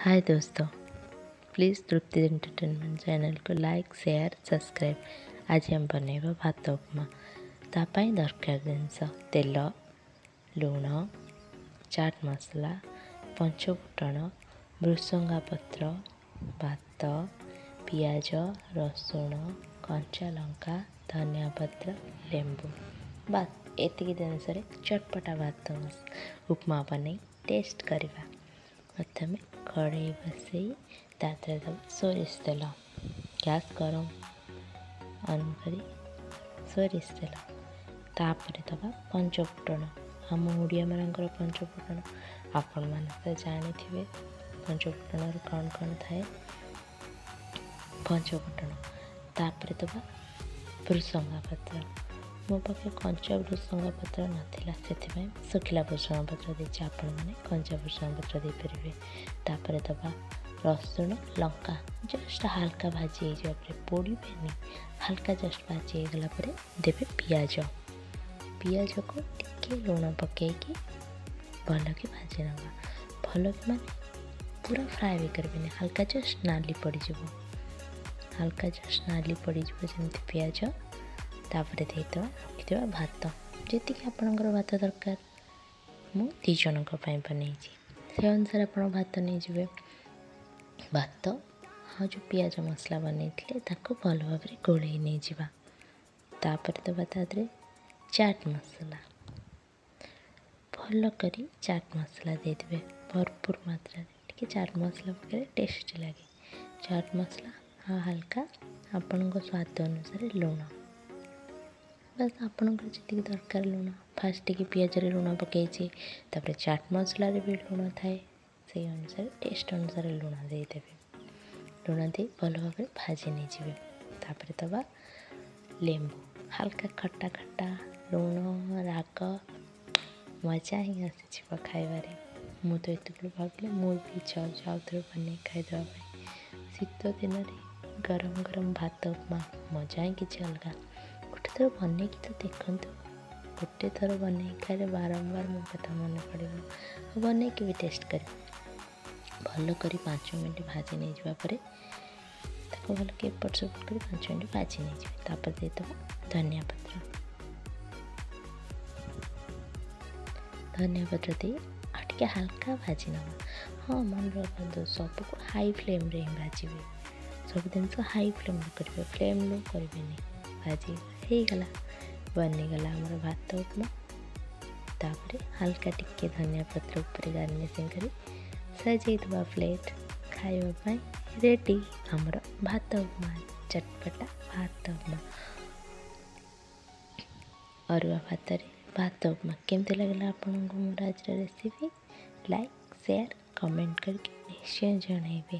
हाय दोस्तों, please Tripti entertainment channel को like share subscribe. आज हम बनैबा भात उपमा। ता पाई दरकार जिनिस तेल, लुण, चाट मसला, पंचफुटण, भृसंगा पत्र, भात, पिଆଜ, ରସୁଣ, କଞ୍ଚା ଲଙ୍କା, ଧନିଆ ପତ୍ର, ଲେମ୍ବୁ। ବାସ୍ ଏତିକି ଜିନିଷରେ ଚଟପଟା ଭାତ ଉପମା ବନେଇ ଟେଷ୍ଟ କରିବା। ପ୍ରଥମେ କଢ଼େଇ ବସେଇ ତା ଦେହରେ ଦେବା ସୋରିଷ ତେଲ। ଗ୍ୟାସ୍ ଗରମ ଅନ୍ କରି ସୋରିଷ ତେଲ, ତାପରେ ଦେବା ପଞ୍ଚଫୁଟଣ। ଆମ ଓଡ଼ିଆମାନଙ୍କର ପଞ୍ଚଫୁଟଣ ଆପଣମାନେ ତ ଜାଣିଥିବେ, ପଞ୍ଚଫୁଟଣରେ କ'ଣ କ'ଣ ଥାଏ। ପଞ୍ଚଫୁଟଣ, ତାପରେ ଦେବା ଭୃସଙ୍ଗା ପତ୍ର। ମୋ ପାଖେ କଞ୍ଚା ଭୃସଙ୍ଗା ପତ୍ର ନଥିଲା, ସେଥିପାଇଁ ଶୁଖିଲା ଭୃସଙ୍ଗା ପତ୍ର ଦେଇଛି। ଆପଣମାନେ କଞ୍ଚା ଭୃସଙ୍ଗା ପତ୍ର ଦେଇପାରିବେ। ତାପରେ ଦେବା ରସୁଣ, ଲଙ୍କା। ଜଷ୍ଟ ହାଲକା ଭାଜି ହେଇଯିବା ପରେ, ପୋଡ଼ିବେନି, ହାଲକା ଜଷ୍ଟ ଭାଜି ହେଇଗଲା ପରେ ଦେବେ ପିଆଜ। ପିଆଜକୁ ଟିକେ ଲୁଣ ପକାଇକି ଭଲକି ଭାଜି ନେବା। ଭଲକି ମାନେ ପୁରା ଫ୍ରାଏ ବି କରିବେନି, ହାଲକା ଜଷ୍ଟ ନାଲି ପଡ଼ିଯିବ, ହାଲକା ଜଷ୍ଟ ନାଲି ପଡ଼ିଯିବ ଯେମିତି ପିଆଜ। ତାପରେ ଦେଇଦେବା ରଖିଥିବା ଭାତ, ଯେତିକି ଆପଣଙ୍କର ଭାତ ଦରକାର। ମୁଁ 2 ଜଣଙ୍କ ପାଇଁ ବନେଇଛି, ସେ ଅନୁସାରେ ଆପଣ ଭାତ ନେଇଯିବେ। ଭାତ ଆଉ ଯେଉଁ ପିଆଜ ମସଲା ବନେଇଥିଲେ ତାକୁ ଭଲ ଭାବରେ ଗୋଳେଇ ନେଇଯିବା। ତାପରେ ଦେବା ତା ଦେହରେ ଚାଟ୍ ମସଲା। ଭଲ କରି ଚାଟ୍ ମସଲା ଦେଇଦେବେ ଭରପୁର ମାତ୍ରାରେ। ଟିକେ ଚାଟ୍ ମସଲା ପକାଇଲେ ଟେଷ୍ଟି ଲାଗେ। ଚାଟ୍ ମସଲା ଆଉ ହାଲକା ଆପଣଙ୍କ ସ୍ୱାଦ ଅନୁସାରେ ଲୁଣ। ବାସ୍ ଆପଣଙ୍କର ଯେତିକି ଦରକାର ଲୁଣ। ଫାଷ୍ଟ ଟିକେ ପିଆଜରେ ଲୁଣ ପକାଇଛି, ତାପରେ ଚାଟ୍ ମସଲାରେ ବି ଲୁଣ ଥାଏ, ସେଇ ଅନୁସାରେ ଟେଷ୍ଟ ଅନୁସାରେ ଲୁଣ ଦେଇଦେବେ। ଲୁଣ ଦେଇ ଭଲ ଭାବରେ ଭାଜି ନେଇଯିବେ। ତାପରେ ଦେବା ଲେମ୍ବୁ। ହାଲକା ଖଟା ଖଟା, ଲୁଣ, ରାଗ, ମଜା ହିଁ ଆସିଯିବ ଖାଇବାରେ। ମୁଁ ତ ଏତିକି ଭାବିଲେ ମୋର ବି ଇଚ୍ଛା ହେଉଛି ଆଉ ଥରେ ବନେଇ ଖାଇଦେବା ପାଇଁ। ଶୀତ ଦିନରେ ଗରମ ଗରମ ଭାତ ଉପମା ମଜା ହିଁ କିଛି ଅଲଗା। ଗୋଟେ ଥର ବନେଇକି ତ ଦେଖନ୍ତୁ। ଗୋଟେ ଥର ବନେଇକି ଖାଇଲେ ବାରମ୍ବାର ମୋ କଥା ମନେ ପଡ଼ିବ। ଆଉ ବନେଇକି ବି ଟେଷ୍ଟ କରିବେ। ଭଲ କରି 5 ମିନିଟ୍ ଭାଜି ନେଇଯିବା ପରେ ତାକୁ ଭଲକି ଏପଟ ସେପଟ କରି 5 ମିନିଟ୍ ଭାଜି ନେଇଯିବେ। ତାପରେ ଦେଇଦେବା ଧନିଆ ପତ୍ର। ଧନିଆ ପତ୍ର ଦେଇ ଆଉ ଟିକେ ହାଲକା ଭାଜି ନେବା। ହଁ, ମନେ ରଖନ୍ତୁ ସବୁକୁ ହାଇ ଫ୍ଲେମ୍ରେ ହିଁ ଭାଜିବେ। ସବୁ ଜିନିଷ ହାଇ ଫ୍ଲେମ୍ରେ କରିବେ, ଫ୍ଲେମ୍ ଲୋ କରିବେନି। ଭାଜି ହେଇଗଲା, ବନିଗଲା ଆମର ଭାତ ଉପମା। ତାପରେ ହାଲକା ଟିକେ ଧନିଆ ପତ୍ର ଉପରେ ଗାର୍ନିସିଂ କରି ସଜେଇଦେବା ପ୍ଲେଟ୍। ଖାଇବା ପାଇଁ ରେଡ଼ି ଆମର ଭାତ ଉପମା, ଚଟପଟା ଭାତ ଉପମା। ଅରୁଆ ଭାତରେ ଭାତ ଉପମା କେମିତି ଲାଗିଲା ଆପଣଙ୍କୁ ମୋର ଆଜିର ରେସିପି? ଲାଇକ୍, ସେୟାର, କମେଣ୍ଟ କରିକି ନିଶ୍ଚୟ ଜଣାଇବେ।